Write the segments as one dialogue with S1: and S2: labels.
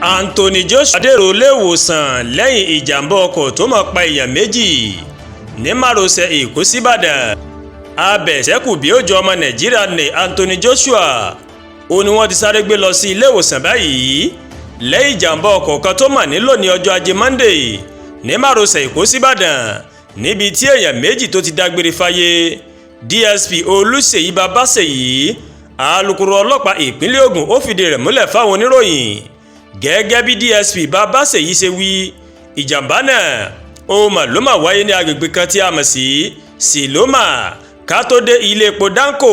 S1: Anthony Joshua dèrò iléèwòsàn lẹ́yìn ìjàmbá ọkọ̀ tó máa pa èèyàn 2 ní márosẹ̀ Èkó síbàdàn. Abẹ̀ṣẹ́kù bí òjò ọmọ Nàìjíríà ní Anthony Joshua ó ní wọ́n ti sáré gbé lọ sí iléèwòsàn báyìí lẹ́yìn ìjàmbá ọkọ̀ kan tó mà nílò ní ọjọ́ Ajé Monday ní márosẹ̀ Èkó síbàdàn, níbi tí èèyàn 2 tó ti dágbére fáyé. DSP Olùṣèyí Babáṣèyí, alukoro ọlọ́pàá ìpínlẹ̀ Ògùn, ó fìdí rẹ̀ múlẹ̀ fáwọn oníròyìn. Gẹ́gẹ́ bí DSP Babáṣèyí ṣe wí, ìjàmbá náà ó mà ló mà wáyé ní agbègbè kan tí a mọ̀ sí Siloma, ká tó dé ilé epo Danko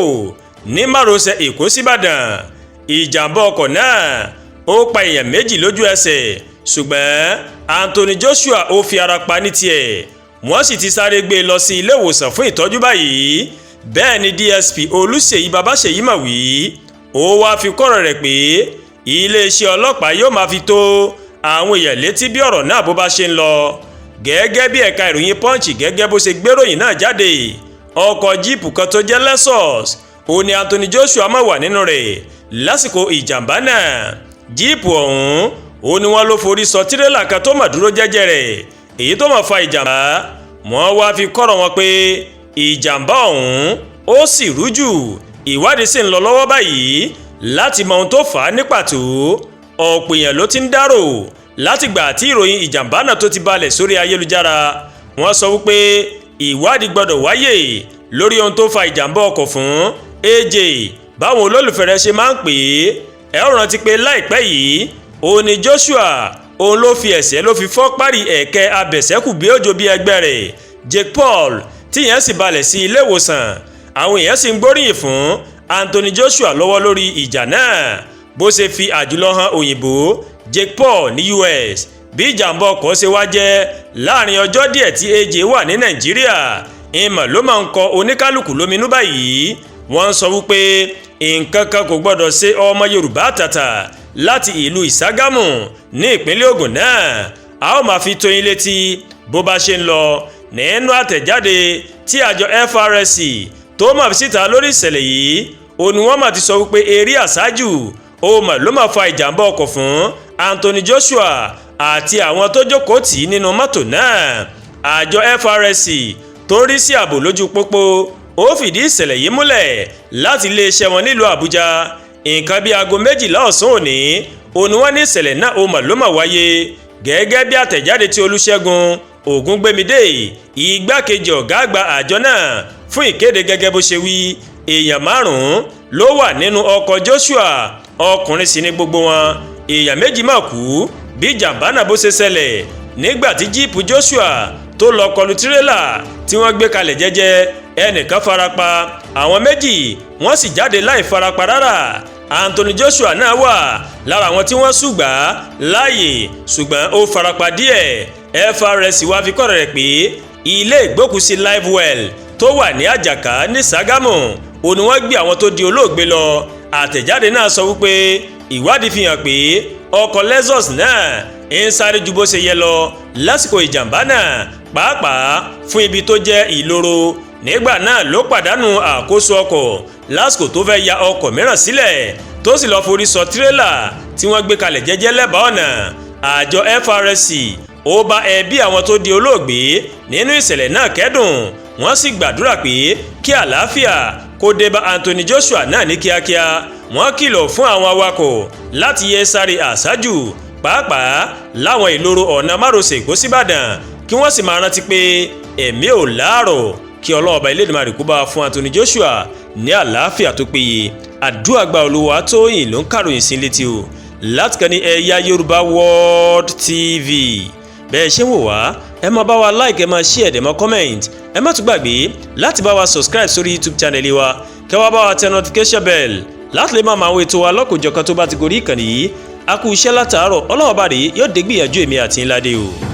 S1: ní márosẹ̀ Èkó síbàdàn. Ìjàmbá ọkọ̀ náà ó pa èèyàn 2 lójú ẹsẹ̀, ṣùgbọ́n Anthony Joshua ó fi ara pa ní tiẹ̀, wọ́n sì ti sáré gbé e lọ sí ilé ìwòsàn fún ìtọ́jú báyìí. Bẹ́ẹ̀ ni DSP Olùṣèyí Babáṣèyí mà wí. Ó wáá fi kọ́rọ̀ rẹ̀ pé iléeṣẹ́ ọlọ́pàá yóò máa fi tó àwọn èèyàn létí bí ọ̀rọ̀ náà bó bá ṣe ń lọ. Gẹ́gẹ́ bí ẹ̀ka ìròyìn Punch gẹ́gẹ́ bó ṣe gbéròyìn náà jáde, ọkọ̀ jíìpù kan tó jẹ́ Lexus ó ní Anthony Joshua máa wà nínú rẹ̀ lásìkò ìjàmbá náà. Jíìpù ọ̀hún ó ní wọ́n ló forí sọ tírélà kan tó mà dúró jẹ́jẹ́ rẹ̀, èyí tó mà fa ìjàmbá. Wọ́n wá fi kọ́rọ̀ wọn pé ìjàmbá ọ̀hún ó sì rújù, ìwádìí sì ń lọ lọ́wọ́ báyìí láti mọ ohun tó fà á ní pàtó. Ọ̀pọ̀ èèyàn ló ti ń dárò látìgbà tí ìròyìn ìjàmbá náà tó ti balẹ̀ sórí ayélujára. Wọ́n sọ wípé ìwádìí gbọ́dọ̀ wáyè lórí ohun tó fa ìjàmbá ọkọ̀ fún AJ, báwọn olólùfẹ́ rẹ̀ ṣe máa ń pè é. Ẹ ó rántí pé láìpẹ́ yìí òun ni Joshua òun ló fi ẹ̀sẹ̀ ló fi fọ́ párí ẹ̀kẹ́ abẹ̀sẹ́kù bí òjò bí ẹgbẹ́ rẹ̀ Jake Paul, tíyẹn sì balẹ̀ sí ilé ìwòsàn. Àwọn èèyàn sì ń gbóríyìn fún Anthony Joshua lọ́wọ́ lórí ìjà náà, bó ṣe fi àjùlọ hàn òyìnbó Jake Paul ní US. Bí ìjàmbá ọkọ̀ ṣe wá jẹ́ láàrin ọjọ́ díẹ̀ tí AJ wà ní Nàìjíríà, ìmọ̀ ló máa ń kọ oníkálukú lóminú báyìí. Wọ́n ń sọ wípé nǹkan kan kò gbọ́dọ̀ ṣe ọmọ Yorùbá tàtà láti ìlú Ìṣàgámù ní ìpínlẹ̀ Ògùn náà. A ó máa fi tó yín létí bó bá ṣe ń lọ. Nínú àtẹ̀jáde tí àjọ FRSC tó mọ̀ síta lórí ìṣẹ̀lẹ̀ yìí, ó ní wọ́n mà ti sọ wípé eré àṣájù ó mà ló máa fa ìjàmbá ọkọ̀ fún Anthony Joshua àti àwọn tó jókòó tì í nínú mọ́tò náà. Àjọ FRSC tó ń rí sí ààbò lójú pópó ó fìdí ìṣẹ̀lẹ̀ yìí múlẹ̀ láti iléeṣẹ́ wọn nílùú Àbújá. Nǹkan bíi aago 12 ọ̀sán òní òní wọ́n ní ìṣẹ̀lẹ̀ náà ó mà ló mà wáyé. Gẹ́gẹ́ bí àtẹ̀jáde tí Olúṣẹ́gun Ògúngbèmídé, igbákejì ọ̀gá àgbà àjọ náà fún ìkéde, gẹ́gẹ́ bó ṣe wí, èèyàn 5 ló wà nínú ọkọ̀ Joshua, ọkùnrin sì ni gbogbo wọn. Èèyàn 2 mà kú bí ìjàmbá náà bó ṣe ṣẹlẹ̀ nígbà tí jíìpù Joshua tó lọ kọlu tírélà tí wọ́n gbé kalẹ̀ jẹ́jẹ́. Ẹnìkan farapa, àwọn 2 wọ́n sì jáde láì farapa rárá. Anthony Joshua náà wà lára àwọn tí wọ́n ṣùgbà láàyè, ṣùgbọ́n ó farapa díẹ̀. FRSC wá fi kọ́ rẹ̀ pé ilé ìgbókùsí Livewell tó wà ní Àjàká ní Ṣàgámù òun ni wọ́n gbé àwọn tó di olóògbé lọ. Àtẹ̀jáde náà sọ wípé ìwádìí fi hàn pé ọkọ̀ Lexus náà ń sáré ju bó ṣe yẹ lọ lásìkò ìjàmbá náà, pàápàá fún ibi tó jẹ́ ìloro. Nígbà náà ló pàdánù àkóso ọkọ̀ lásìkò tó fẹ́ ya ọkọ̀ mìíràn sílẹ̀, tó sì lọ́ọ́ forí sọ tírélà tí wọ́n gbé kalẹ̀ jẹ́jẹ́ lẹ́bàá ọ̀nà. Àjọ FRSC ó bá ẹbí àwọn tó di olóògbé nínú ìṣẹ̀lẹ̀ náà kẹ́dùn, wọ́n sì gbàdúrà pé kí àlàáfíà kó dé bá Anthony Joshua náà ní kíákíá. Wọ́n kìlọ̀ fún àwọn awakọ̀ láti yé sáré àṣájù, pàápàá láwọn ìloro ọ̀nà márosẹ̀ Èkó síbàdàn, kí wọ́n sì máa rántí pé ẹ̀mí ò láàrọ̀. Kí Ọlọ́ọ̀bá Elédùmarè kó bá fún Anthony Joshua ní àlàáfíà tó péye. Àdúrà gba. Olúwatóyìn ló ń kàròyìn sí létí o láti kàn ní Ẹ̀yà Yorùbá World TV. Bẹ́ẹ̀ ṣé ń wò wá, ẹ máa bá wa like, ẹ máa share, ẹ máa comment. Ẹ má tún gbàgbé láti bá wa subscribe sórí YouTube channel wa, kẹ́ wá bá wa tẹ notification bell láti lè máa mọ àwọn ètò wa lọ́kòjọ̀kan tó bá ti gorí ìkànnì yìí. A kú iṣẹ́ látàárọ̀. Ọlọ́wọ́ bá rèé yóò dé gbìyànjú èmi àti ńlá dé o.